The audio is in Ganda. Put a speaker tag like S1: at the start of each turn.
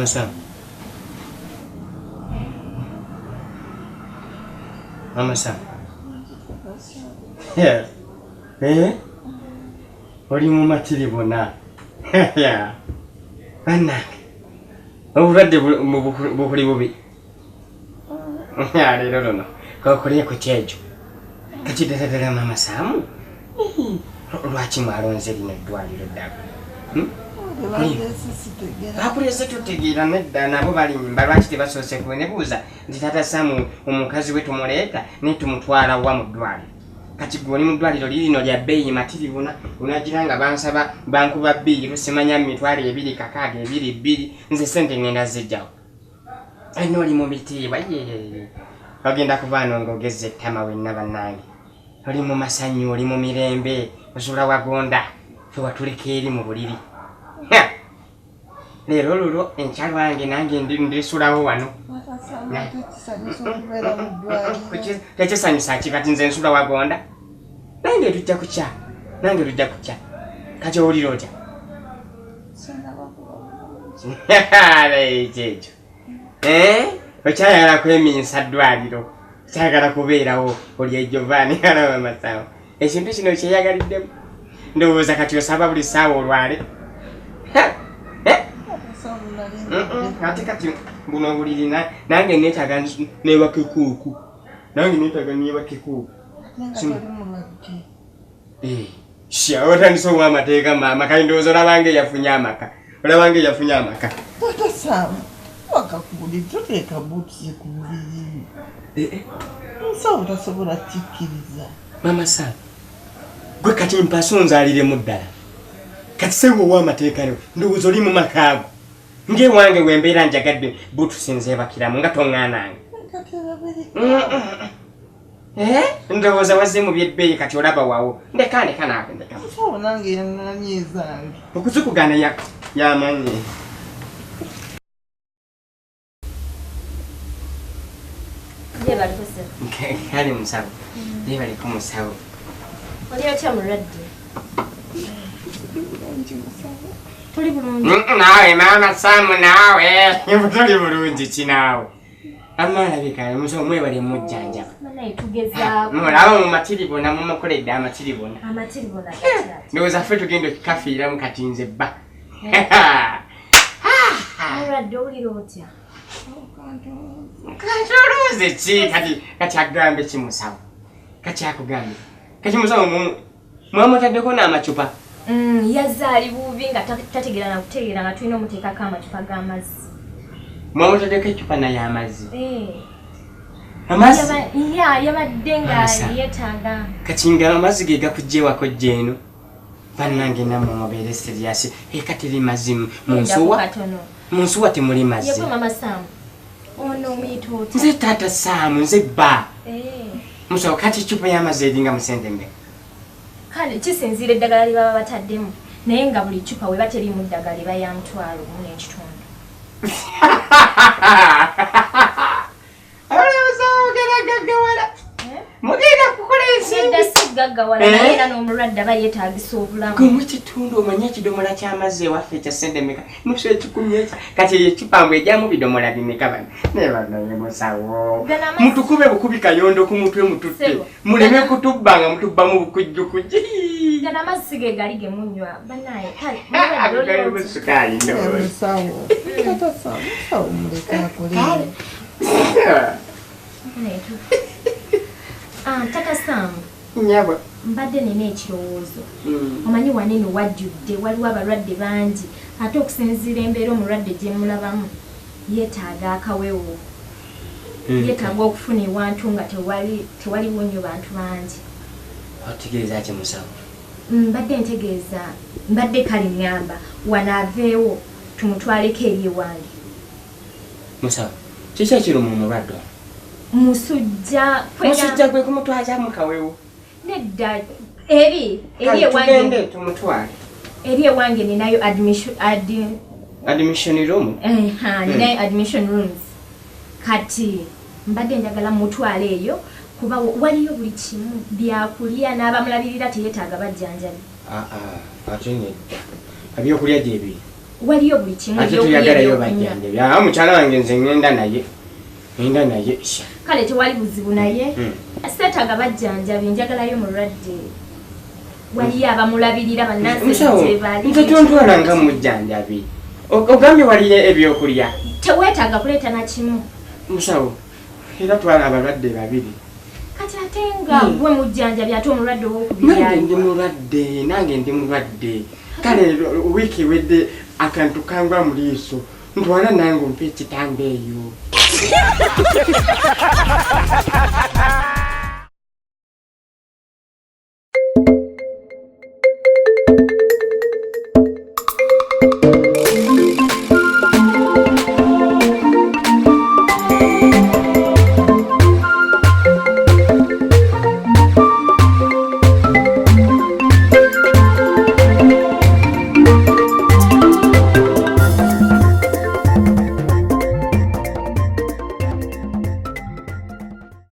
S1: Mama Sam. Mama Sam. Yeah. Eh? Oli mu matiribona. Yeah. Bannange. Obulwadde bukuli bubi. Leero luno kokolye ku kyejo. Kati ddala ddala Mama Sam. Lwaki mwalonze lino eddwaliro ddala? Bakulese tutegeera nedda nabo balimba lwaki tebasoose kunebuuza nti Taata Sam omukazi we tumuleeta naye tumutwala wa mu ddwaliro. Kati gwe oli mu ddwaliro lirino lya bbeeyi matiribona onagira nga bansaba bankuba bbiiru simanya 2,600 22 nze ssente ngenda zijjawo. Alina oli mu bitiibwa ye ogenda kubaano ng'ogezza ettama wenna bannange. Oli mu masanyu oli mu mirembe osula wagonda ffe watuleka eri mu buliri. Leero lulwo enkya lwange nange ndisulawo wano. Tekisanyusa ki kati nze nsula wagonda? Nange tujja kukya. Nange tujja kukya. Kati owulira otya? Ekyo. Okyayagala kweminsa ddwaliro. Okyayagala kubeerawo oli Giovanni alaba masawo. Ekintu kino kyeyagaliddemu. Ndowooza kati osaba buli ssaawa olwale. Ate kati buno obuliri nange neetaaga neebakeko. Nange neetaaga neebakeko. Sha otandise owa amateeka maama kali ndowooza olabanga eyafunye amaka. Olabanga eyafunye amaka.
S2: Taata Sam, waka ku buliri toteeka buutusi ku buliri. Musawo tasobola kikkiriza.
S1: Mama Sam, gwe kati mpaso nzaaliremu ddala. Kati sebo owa amateeka ndowooza oli mu makaago. Ng'ewange we mbeera njagadde buutusi nzeebakiramu nga toŋŋaanange. Ndowooza wazze mu by'ebbeeyi kati olaba wawo. Ndeka ndeka naawe ndeka.
S2: Musawo nange yaŋŋaanye ezange.
S1: Okuzikugaana yamanyi. Kale musawo. Yeebaleko musawo.
S3: Oli otya mulwadde? Tuli bulungi.
S1: Naawe Maama Sam naawe. Tuli bulungi ki naawe? Amma alabika musawo mwebale mujjanjaba.
S3: Banaye tugezaako.
S1: Mulaba mu matiribona mumukoledde amatiribona.
S3: Amatiribona gatya?
S1: Ndowooza ffe tugenda okikafiiramu kati nze bba.
S3: Mulwadde owulira otya?
S1: Kati olowooza ki kati kati agambe ki musawo? Kati akugambe. Kati musawo mwamutaddeko n'amacupa.
S3: Yazze ali bubi nga tategeera na kutegeera nga tulina omuteekako amacupa g'amazzi.
S1: Mwamutaddeko eccupa naye amazzi. Amazzi?
S3: Yabadde nga yeetaaga.
S1: Kati nga amazzi ge gakujja ewako jja eno. Bannange nammwe mubeere serious. Eka teri mazzi mu nsuwa. Mu nsuwa temuli mazzi.
S3: Yegwe Mama Sam. Ono omuyita otya?
S1: Nze Taata Sam, nze bba. Musawo kati eccupa y'amazzi eringa mu ssente mmeka?
S3: Kale kisinziira eddagala lye baba bataddemu naye nga buli ccupa weba teriimu ddagala eba ya 1,500.
S1: Olowooza ogera gaggawala. Mugenda kukola ensimbi.
S3: Nedda si gaggawala naye era n'omulwadde aba yeetaagisa obulamu.
S1: Gwe mu kitundu omanyi ekidomola ky'amazzi ewaffe ekya ssente mmeka? Nusu ekikumi ekyo. Kati eyo eccupa mbu ejyamu bidomola bimeka bano? Naye bannange musawo. Mutukube bukubi kayondo ku mutwe mututte. Muleme kutubba nga mutubbamu bukujjukujju.
S3: Gano amazzi ge gali ge munywa. Bannange kale.
S1: Galimu sukaali ndowooza.
S2: Musawo. Taata Sam, musawo muleke akole.
S3: Taata Sam.
S1: Nnyabo.
S3: Mbadde nina ekirowoozo. Omanyi wanene wajjudde waliwo abalwadde bangi ate okusinziira embeera omulwadde gye mulabamu yeetaaga akawewo. Yeetaaga okufuna ewantu nga tewaliwo nnyo bantu bangi.
S1: Otegeeza ki musawo?
S3: Mbadde ntegeeza mbadde kale ŋŋamba wano aveewo tumutwaleko eri ewange.
S1: Musawo, kiki ekiruma omulwadde ono?
S3: Musujja.
S1: Musujja gwe kumutwaza mu kawewo.
S3: Nedda eri ewange.
S1: Tugende tumutwale.
S3: Eri ewange ninayo
S1: admission room.
S3: Ninayo admission rooms. Kati mbadde njagala mutwale eyo kuba waliyo buli kimu byakulya n'abamulabirira teyeetaaga bajjanjabi.
S1: Ate nedda. Ebyokulya gye biri.
S3: Waliyo buli kimu.
S1: Ate tuyagalayo bajjanjabi. Ah, mukyala wange nze ŋŋenda naye, ŋŋenda naye.
S3: Kale tewali buzibu, naye seetaaga bajjanjabi, njagalayo mulwadde. Waliyo abamulabirira, bannansi.
S1: Musawo,
S3: gyebali.
S1: Nze tontwala nga mujjanjabi. Ogambye waliyo ebyokulya?
S3: Teweetaaga kuleeta na kimu.
S1: Musawo, era twala abalwadde babiri.
S3: Kati ate nga gwe mujjanjabi, ate omulwadde owokubiri
S1: Nange ndi
S3: aliwa?
S1: mulwadde, nange ndi mulwadde. Kale wiiki ewedde akantu kangwa mu liiso. Ntwala nange ompe ekitanda eyo.